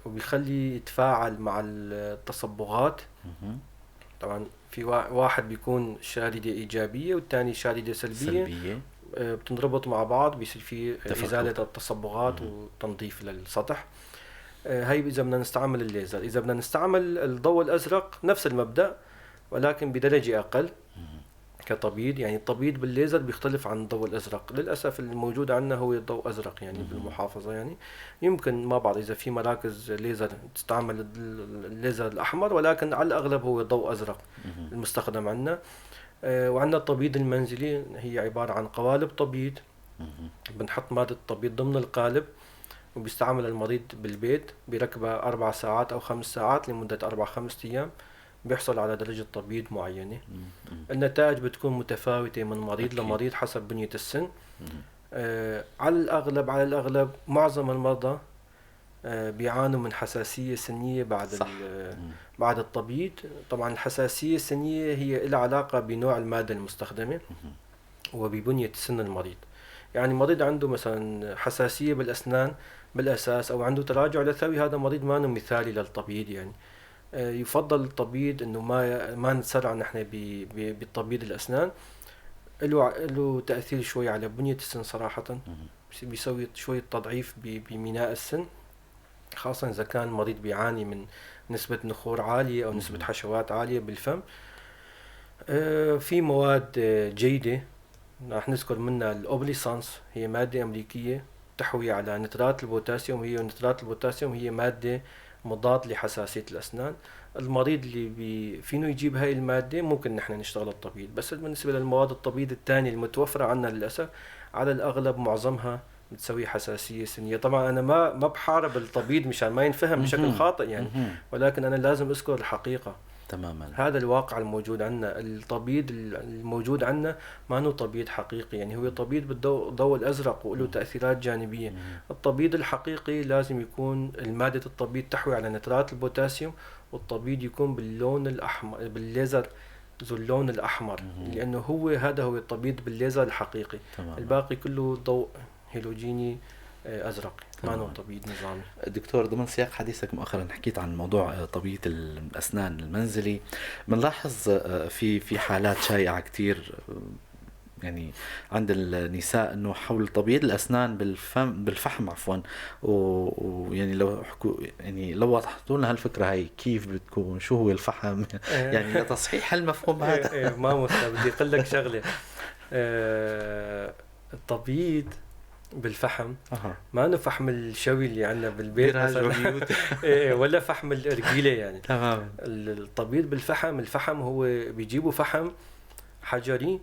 وبيخلي يتفاعل مع التصبغات. طبعا في واحد بيكون شاردة إيجابية والثاني شاردة سلبية. بتنربط مع بعض، بيصير في إزالة التصبغات وتنظيف للسطح. هاي إذا بدنا نستعمل الليزر. إذا بدنا نستعمل الضوء الأزرق نفس المبدأ ولكن بدرجة أقل كتبييض. يعني التبييض بالليزر بيختلف عن الضوء الأزرق. للأسف الموجود عندنا هو الضوء أزرق يعني بالمحافظة، يعني يمكن ما بعرف إذا في مراكز ليزر تستعمل الليزر الأحمر، ولكن على الأغلب هو ضوء أزرق المستخدم عندنا. وعندنا التبييض المنزلي، هي عبارة عن قوالب تبييض، بنحط مادة التبييض ضمن القالب وبيستعمل المريض بالبيت، بيركبها 4 ساعات أو 5 ساعات لمدة 4-5 أيام، بيحصل على درجة تبييض معينة. النتائج بتكون متفاوتة من مريض لمريض حسب بنية السن. على الأغلب معظم المرضى بيعانوا من حساسية سنية بعد بعد التبييض. طبعا الحساسية السنية هي لها علاقة بنوع المادة المستخدمة وببنية سن المريض. يعني مريض عنده مثلا حساسية بالأسنان بالأساس أو عنده تراجع لثوي، هذا مريض ما مثالي للتبييض. يعني يفضل التبييض انه ما نتسرع نحن بتبييض الاسنان، له تاثير شوي على بنيه السن صراحة، بيسوي شوية تضعيف بميناء السن، خاصة اذا كان المريض بيعاني من نسبه نخور عالية او نسبه حشوات عالية بالفم. في مواد جيدة رح نذكر منها الاوبليسانس، هي مادة امريكية تحوي على نترات البوتاسيوم، هي نترات البوتاسيوم هي مادة مضاد لحساسية الأسنان. المريض اللي فينه يجيب هاي المادة ممكن نحن نشتغل التبييض، بس بالنسبة للمواد التبييض الثانية المتوفرة عنا للأسف على الأغلب معظمها بتسوي حساسية سنية. طبعا أنا ما بحارب التبييض مشان ما ينفهم بشكل خاطئ يعني، ولكن أنا لازم أذكر الحقيقة. تماما، هذا الواقع الموجود عندنا. التبييض الموجود عندنا ما هو تبييض حقيقي، يعني هو تبييض بالضوء الازرق وله تاثيرات جانبيه. التبييض الحقيقي لازم يكون المادة التبييض تحوي على نترات البوتاسيوم، والتبييض يكون باللون الاحمر بالليزر ذو اللون الاحمر، لانه هو هذا هو التبييض بالليزر الحقيقي. الباقي كله ضوء هيلوجيني ازرق، ما هو تبييض نظامي. دكتور، ضمن سياق حديثك مؤخرا حكيت عن موضوع تبييض الاسنان المنزلي. بنلاحظ في حالات شائعة كثير يعني عند النساء انه حول تبييض الاسنان بالفم بالفحم عفوا، ويعني لو حكوا يعني لو وضحتوا لنا هالفكرة هي كيف بتكون، شو هو الفحم، يعني لتصحيح المفهوم هذا. إيه، ما بدي اقول لك شغله، التبييض بالفحم ما انه فحم الشوي اللي عندنا بالبيت مثلا، إيه، ولا فحم الارجيله يعني. التبييض بالفحم، الفحم هو بيجيبوا فحم حجري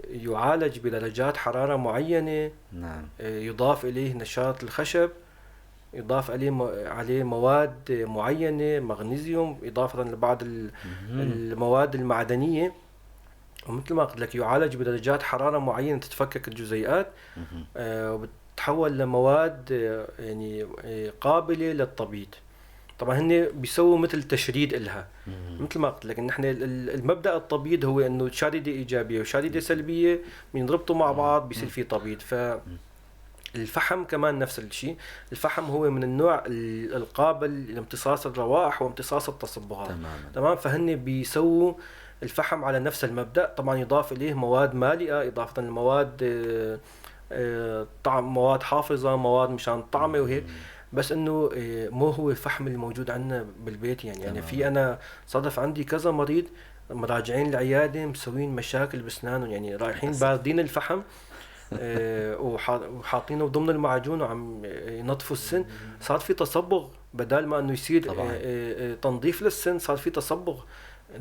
يعالج بدرجات حرارة معينة. يضاف إليه نشاط الخشب، يضاف عليه مواد معينة، مغنيسيوم، إضافة لبعض المواد المعدنية، ومثل ما قلت لك يعالج بدرجات حرارة معينة تتفكك الجزيئات، وبتتحول لمواد يعني قابلة للتبييض. طبعا هن بيسووا مثل تشريد إلها. مثل ما قلت لك نحن المبدا التبييض هو انه شاردة ايجابية وشاردة سلبية بينربطوا مع بعض بيصير في تبييض. ف الفحم كمان نفس الشيء، الفحم هو من النوع القابل لامتصاص الروائح وامتصاص التصبغات. تمام. فهن بيسووا الفحم على نفس المبدا، طبعا يضاف اليه مواد مالئه، اضافه لمواد طعم، مواد حافظه، مواد مشان طعمه وهيك، بس انه مو هو الفحم الموجود عندنا بالبيت يعني. يعني في انا صادف عندي كذا مريض مراجعين العيادة مسوين مشاكل باسنانهم، يعني رايحين باردين الفحم وحاطينه ضمن المعجون وعم ينظفوا السن، صار في تصبغ، بدال ما انه يصير تنظيف للسن صار في تصبغ.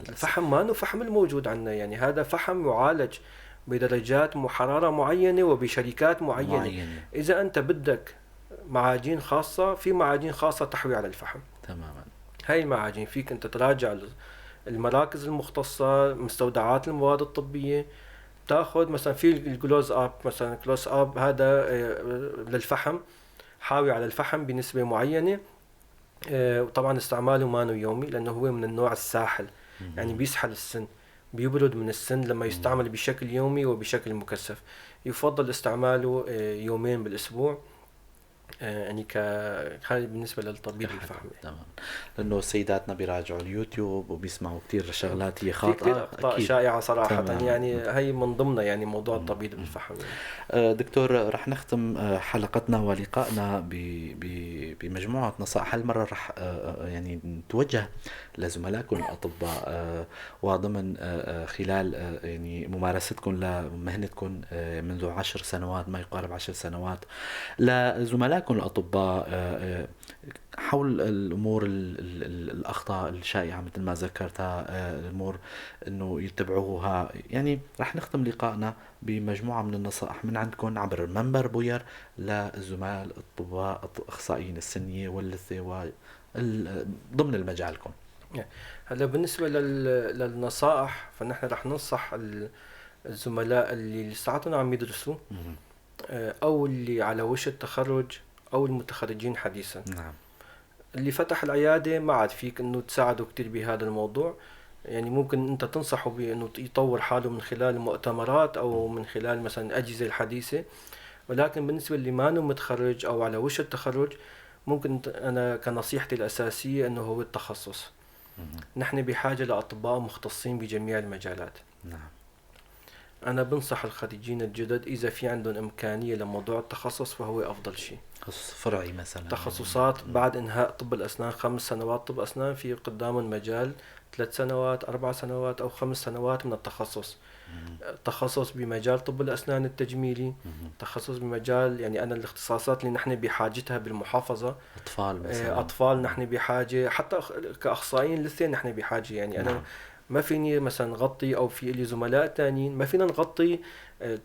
الفحم ما انه فحم الموجود عندنا يعني، هذا فحم يعالج بدرجات حرارة معينة وبشركات معينة. اذا انت بدك معاجين خاصة، في معاجين خاصة تحوي على الفحم. هاي المعاجين فيك انت تراجع المراكز المختصة، مستودعات المواد الطبية، تاخذ مثلا في ال Close Up، مثلا Close Up هذا للفحم، حاوي على الفحم بنسبة معينة، وطبعا استعماله ما يومي لانه هو من النوع الساحل، يعني بيسحل السن، بيبرد من السن لما يستعمل بشكل يومي وبشكل مكثف. يفضل استعماله يومين بالاسبوع، يعني بالنسبة للتبييض الفحم. تمام. لانه سيداتنا بيراجعوا اليوتيوب وبيسمعوا كثير شغلات هي خاطئه، كثير اخطاء شائعة صراحة. يعني هي من ضمنها يعني موضوع التبييض بالفحم يعني. دكتور، رح نختم حلقتنا ولقائنا بمجموعه نصائح. هالمرة رح يعني نتوجه لزملائكم الاطباء، وضمن خلال يعني ممارستكم لمهنتكم منذ 10 سنوات، ما يقارب 10 سنوات، لزملائكم الأطباء حول الأمور الأخطاء الشائعة مثل ما ذكرتها، الأمور أنه يتبعوها. يعني رح نختم لقائنا بمجموعة من النصائح من عندكم عبر منبر بوير للزملاء الأطباء الأخصائيين السنية واللثة ضمن المجالكم. هلا بالنسبة للنصائح، فنحن رح ننصح الزملاء اللي لساتهم عم يدرسوا أو اللي على وش التخرج أو المتخرجين حديثا. اللي فتح العيادة ما عاد فيك إنه تساعده كتير بهذا الموضوع، يعني ممكن أنت تنصحه بإنه يطور حاله من خلال مؤتمرات أو من خلال مثلا الأجهزة الحديثة، ولكن بالنسبة اللي ما متخرج أو على وش التخرج، ممكن أنا كنصيحتي الأساسية إنه هو التخصص. نحن بحاجة لأطباء مختصين بجميع المجالات. أنا بنصح الخريجين الجدد إذا في عندهم إمكانية لموضوع التخصص فهو أفضل شيء. تخصص فرعي مثلا، تخصصات بعد إنهاء طب الأسنان، 5 سنوات طب أسنان، في قدامهم مجال 3 سنوات، 4 سنوات أو 5 سنوات من التخصص. تخصص بمجال طب الأسنان التجميلي، تخصص بمجال يعني أنا الاختصاصات اللي نحن بحاجتها بالمحافظة، أطفال مثلا، أطفال نحن بحاجة، حتى كأخصائيين لثة نحن بحاجة. يعني أنا ما فيني مثلا نغطي، او في لي زملاء تانيين ما فينا نغطي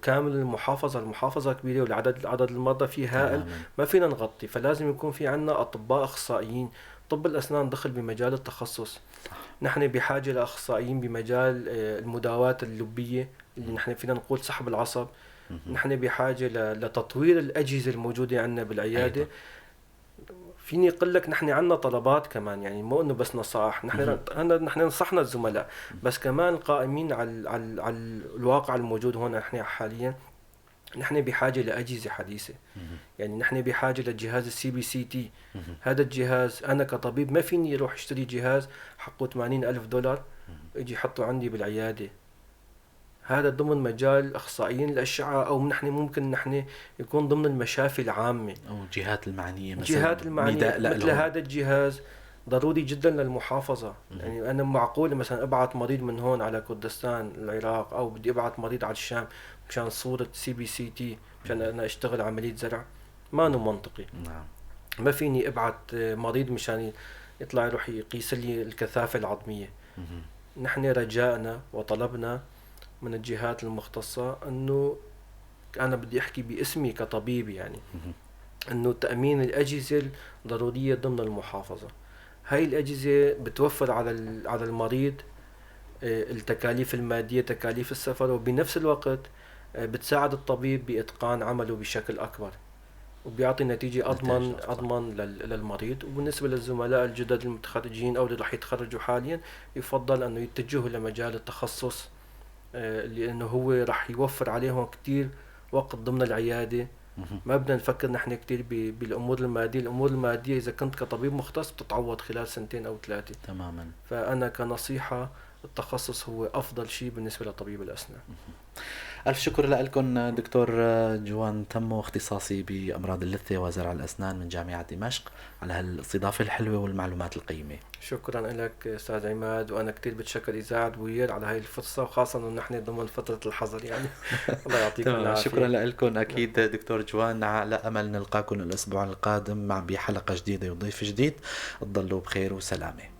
كامل المحافظة، المحافظة كبيرة والعدد عدد المرضى فيها هائل، ما فينا نغطي، فلازم يكون في عندنا اطباء اخصائيين. طب الاسنان دخل بمجال التخصص. نحن بحاجة لاخصائيين بمجال المداواة اللبيه اللي نحن فينا نقول سحب العصب. نحن بحاجة لتطوير الاجهزة الموجودة عندنا بالعيادة. فيني اقول لك نحن عندنا طلبات كمان، يعني مو انه بس نصائح، نحن نحن نصحنا الزملاء، بس كمان القائمين على الواقع الموجود هون. نحن حاليا نحن بحاجة لاجهزة حديثه، يعني نحن بحاجة لجهاز ال CBCT. هذا الجهاز انا كطبيب ما فيني اروح اشتري جهاز حقه 80 الف دولار اجي احطه عندي بالعيادة. هذا ضمن مجال اخصائيين الاشعة، او نحن ممكن نحن يكون ضمن المشافي العامة او الجهات المعنية مثلا، الجهات المعنية. مثل هذا الجهاز ضروري جدا للمحافظة. يعني انا معقول مثلا ابعث مريض من هون على كردستان العراق، او بدي ابعث مريض على الشام مشان صوره CBCT مشان انا اشتغل عملية زرع؟ ما منطقي. ما فيني ابعث مريض مشان يطلع يروح يقيس لي الكثافة العظميه. نحن رجائنا وطلبنا من الجهات المختصة أنه، أنا بدي أحكي باسمي كطبيب، يعني أنه تأمين الأجهزة الضرورية ضمن المحافظة. هاي الأجهزة بتوفر على المريض التكاليف المادية، تكاليف السفر، وبنفس الوقت بتساعد الطبيب بإتقان عمله بشكل أكبر، وبيعطي نتيجة أضمن للمريض. وبالنسبة للزملاء الجدد المتخرجين أو اللي رح يتخرجوا حاليا، يفضل أنه يتجهوا لمجال التخصص، لأنه هو رح يوفر عليهم كتير وقت ضمن العيادة. ما بدنا نفكر نحن كتير بالأمور المادية. الأمور المادية إذا كنت كطبيب مختص بتتعوض خلال سنتين أو 3. تماما. فأنا كنصيحة التخصص هو أفضل شيء بالنسبة لطبيب الأسنان. ألف شكر لكم دكتور جوان تمو، اختصاصي بأمراض اللثة وزرع الأسنان من جامعة دمشق، على هالاستضافة الحلوة والمعلومات القيمة. شكرا لك أستاذ عماد، وأنا كثير بتشكر إذاعة بوير على هاي الفرصة، وخاصة إنه نحن ضمن فترة الحظر يعني. الله يعطيكم العافية. شكرا لكم أكيد دكتور جوان، على أمل نلقاكم الأسبوع القادم مع بحلقة جديدة وضيف جديد. تضلوا بخير وسلامة.